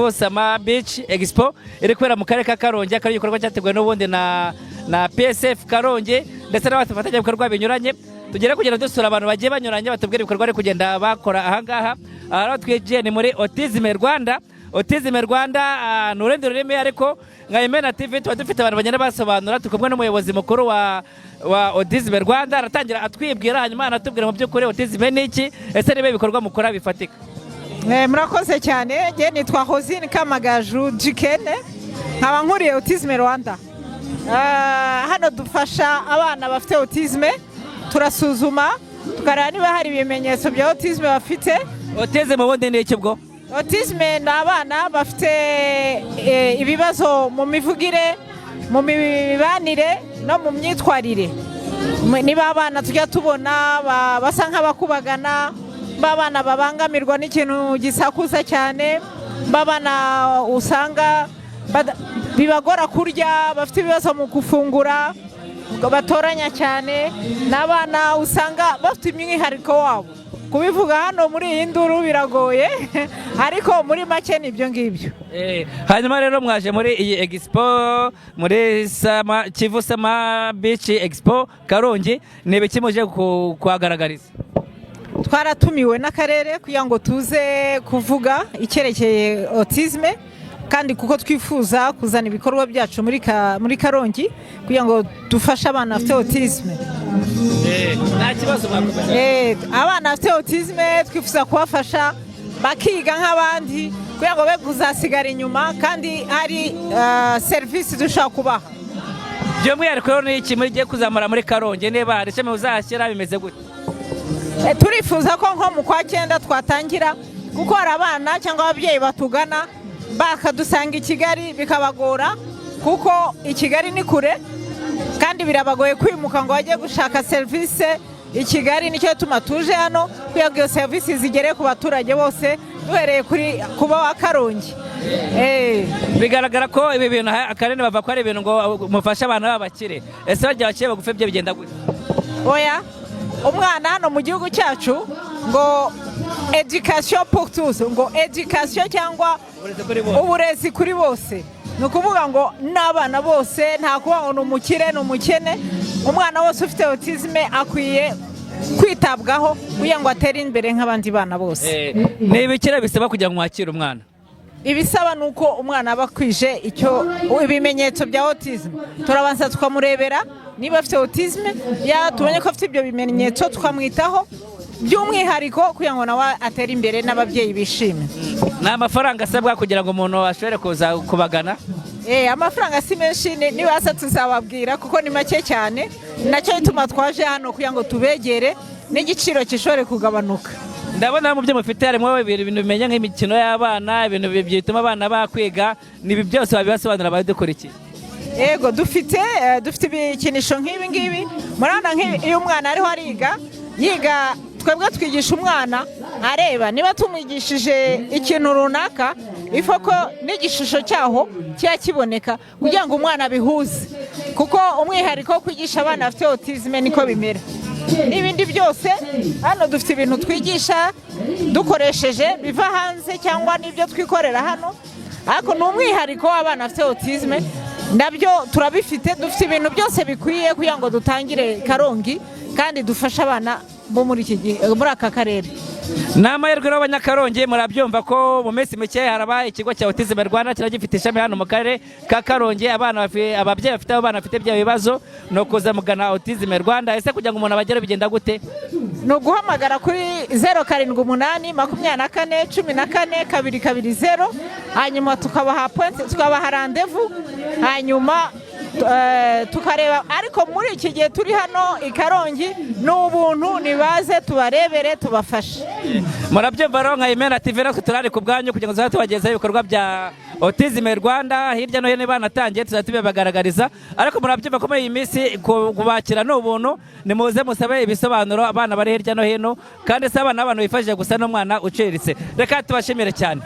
Summer Beach Expo iri kubera mu karere ka Karongi, akaba ari igikorwa cyateguwe n'ubundi na PSF Karongi ndetse n'abandi bafatanyabikorwa binyuranye. Tugere kugenda dusura abantu bagiye banyuranye, batubwira ibikorwa bari kugenda bakora ahangaha. Aha rero twigiye ni muri Autism Rwanda. Autism Rwanda ni urundi rurimi, ariko nka Imena TV tuba dufite abantu bagenda basobanura. Turi kumwe n'umuyobozi mukuru wa Autism Rwanda. Aratangira atwibwira, hanyuma anatubwira mu by'ukuri autism ni iki, ese niba ibikorwa mukora bifatika. Murakoze cyane. Njye nitwa Rosine Kamagaju Jikene, nkaba nkuriye Autisme Rwanda. Hano dufasha abana bafite autisme, turasuzuma tukareba niba hari ibimenyetso bya autisme bafite. Autism ubundi ni iki ubwo? Autisme ni abana bafite ibibazo mu mivugire, mu mibanire no mu myitwarire. Niba abana tujya tubona basa nk'abakubagana, b'abana babangamirwa n'ikintu gisakuza cyane, b'abana usanga bibagora kurya, bafite ibibazo mu gufungura, batoranya cyane, n'abana usanga bafite umwihariko wabo. Kubivuga hano muri iyi nduru biragoye, ariko muri make ni ibyo ngibyo. Hanyuma rero mwaje muri iyi expo, muri Kivu Summer Beach Expo Karongi, ni ibiki muje kuhagaragariza? Twaratumiwe n'akarere kugira ngo tuze kuvuga icyerekeye autisme, kandi kuko twifuza kuzana ibikorwa byacu muri Karongi kugira ngo dufashe abana bafite autisme. Nta kibazo, mwakomeza. Abana bafite autisme twifuza kubafasha bakiga nk'abandi, kugira ngo be kuzasigara inyuma, kandi hari serivisi dushobora kubaha. By'umwihariko rero ni iki mugiye kuzamura muri Karongi? Niba hari ishami muzahashyira, bimeze gute? Turifuza ko nko mu kwa cyenda twatangira, kuko hari abana cyangwa ababyeyi batugana bakadusanga i Kigali, bikabagora kuko i Kigali ni kure, kandi birabagoye kwimuka ngo bajye gushaka serivisi i Kigali. Nicyo gituma tuje hano kugira ngo iyo serivisi zigere ku baturage bose, duhereye kuri kuba wa Karongi. Bigaragara ko ibi bintu akanini bavuga ko ari ibintu ngo mufashe abana b'abakire. Ese barya bakire bagufi byo bigenda gute? Oya, umwana hano mu gihugu cyacu ngo education pour tous, ngo education cyangwa uburezi kuri bose. Uburezi kuri bose, ni ukuvuga ngo n'abana bose, nta kuvuga ngo ni umukire, ni umukene. Umwana wese ufite autisme akwiye kwitabwaho kugira ngo atere imbere nk'abandi bana bose. Ni ibikire bisaba kugira ngo mwakire umwana? Ibisaba ni uko umwana aba akwije icyo ibimenyetso bya autisme. Turabanza tukamurebera niba afite autisme, ya tubonye ko afite ibyo bimenyetso tukamwitaho by'umwihariko kugira ngo nawe atere imbere n'ababyeyi bishime. Ni amafaranga asabwa kugira ngo umuntu ashobore kuza kubagana? Amafaranga si menshi, nibaza tuzababwira kuko ni make cyane. Nacyo gituma twaje hano kugira ngo tubegere n'igiciro gishobore kugabanuka. Ndabona mu byo mufite harimo ibintu bimenya nk'imikino y'abana, ibintu bituma abana bakwiga. Ni ibi byose wabibasobanurira abadukurikiye? Yego, dufite ibikinisho nk'ibi ngibi. Murabona nk'ibi, iyo umwana ariho ariga yiga, twebwe twigisha umwana areba. Niba tumwigishije ikintu runaka, ifo ko n'igishusho cyaho kiba kiboneka kugira ngo umwana abihuze, kuko umwihariko wo kwigisha abana bafite autisme niko bimera. N'ibindi byose hano dufite ibintu twigisha dukoresheje biva hanze cyangwa n'ibyo twikorera hano, ariko ni umwihariko w'abana bafite autisme, nabyo turabifite. Dufite ibintu byose bikwiye kugira ngo dutangire Karongi kandi dufashe abana bo muri iki gihe, muri aka karere. Ni amahirwe rero, Abanyakarongi murabyumva ko mu minsi mike haraba ikigo cya Autism Rwanda kiba gifite ishami hano mu karere ka Karongi. Abana ababyeyi bafite abana bafite bya bibazo ni ukuza mugana Autism Rwanda. Ese kugira ngo umuntu abagere bigenda gute? Ni uguhamagara kuri 0782414220, hanyuma tukabaha point, tukabaha rendez-vous, hanyuma tukareba. Ariko muri iki gihe turi hano i Karongi ni ubuntu, nibaze tubarebere, tubafashe. Murabyumva rero, nka Imena TV natwe turari ku bwanyu kugira ngo tuzajye tubagezaho ibikorwa bya Autism Rwanda hirya no hino. Banatangiye, tuzajya tubibagaragariza. Ariko murabyumva ko muri iyi minsi kubakira ni ubuntu. Nimuze musabe ibisobanuro abana bari hirya no hino, kandi si abana b'abantu bifashije gusa, n'umwana uciriritse. Reka tubashimire cyane.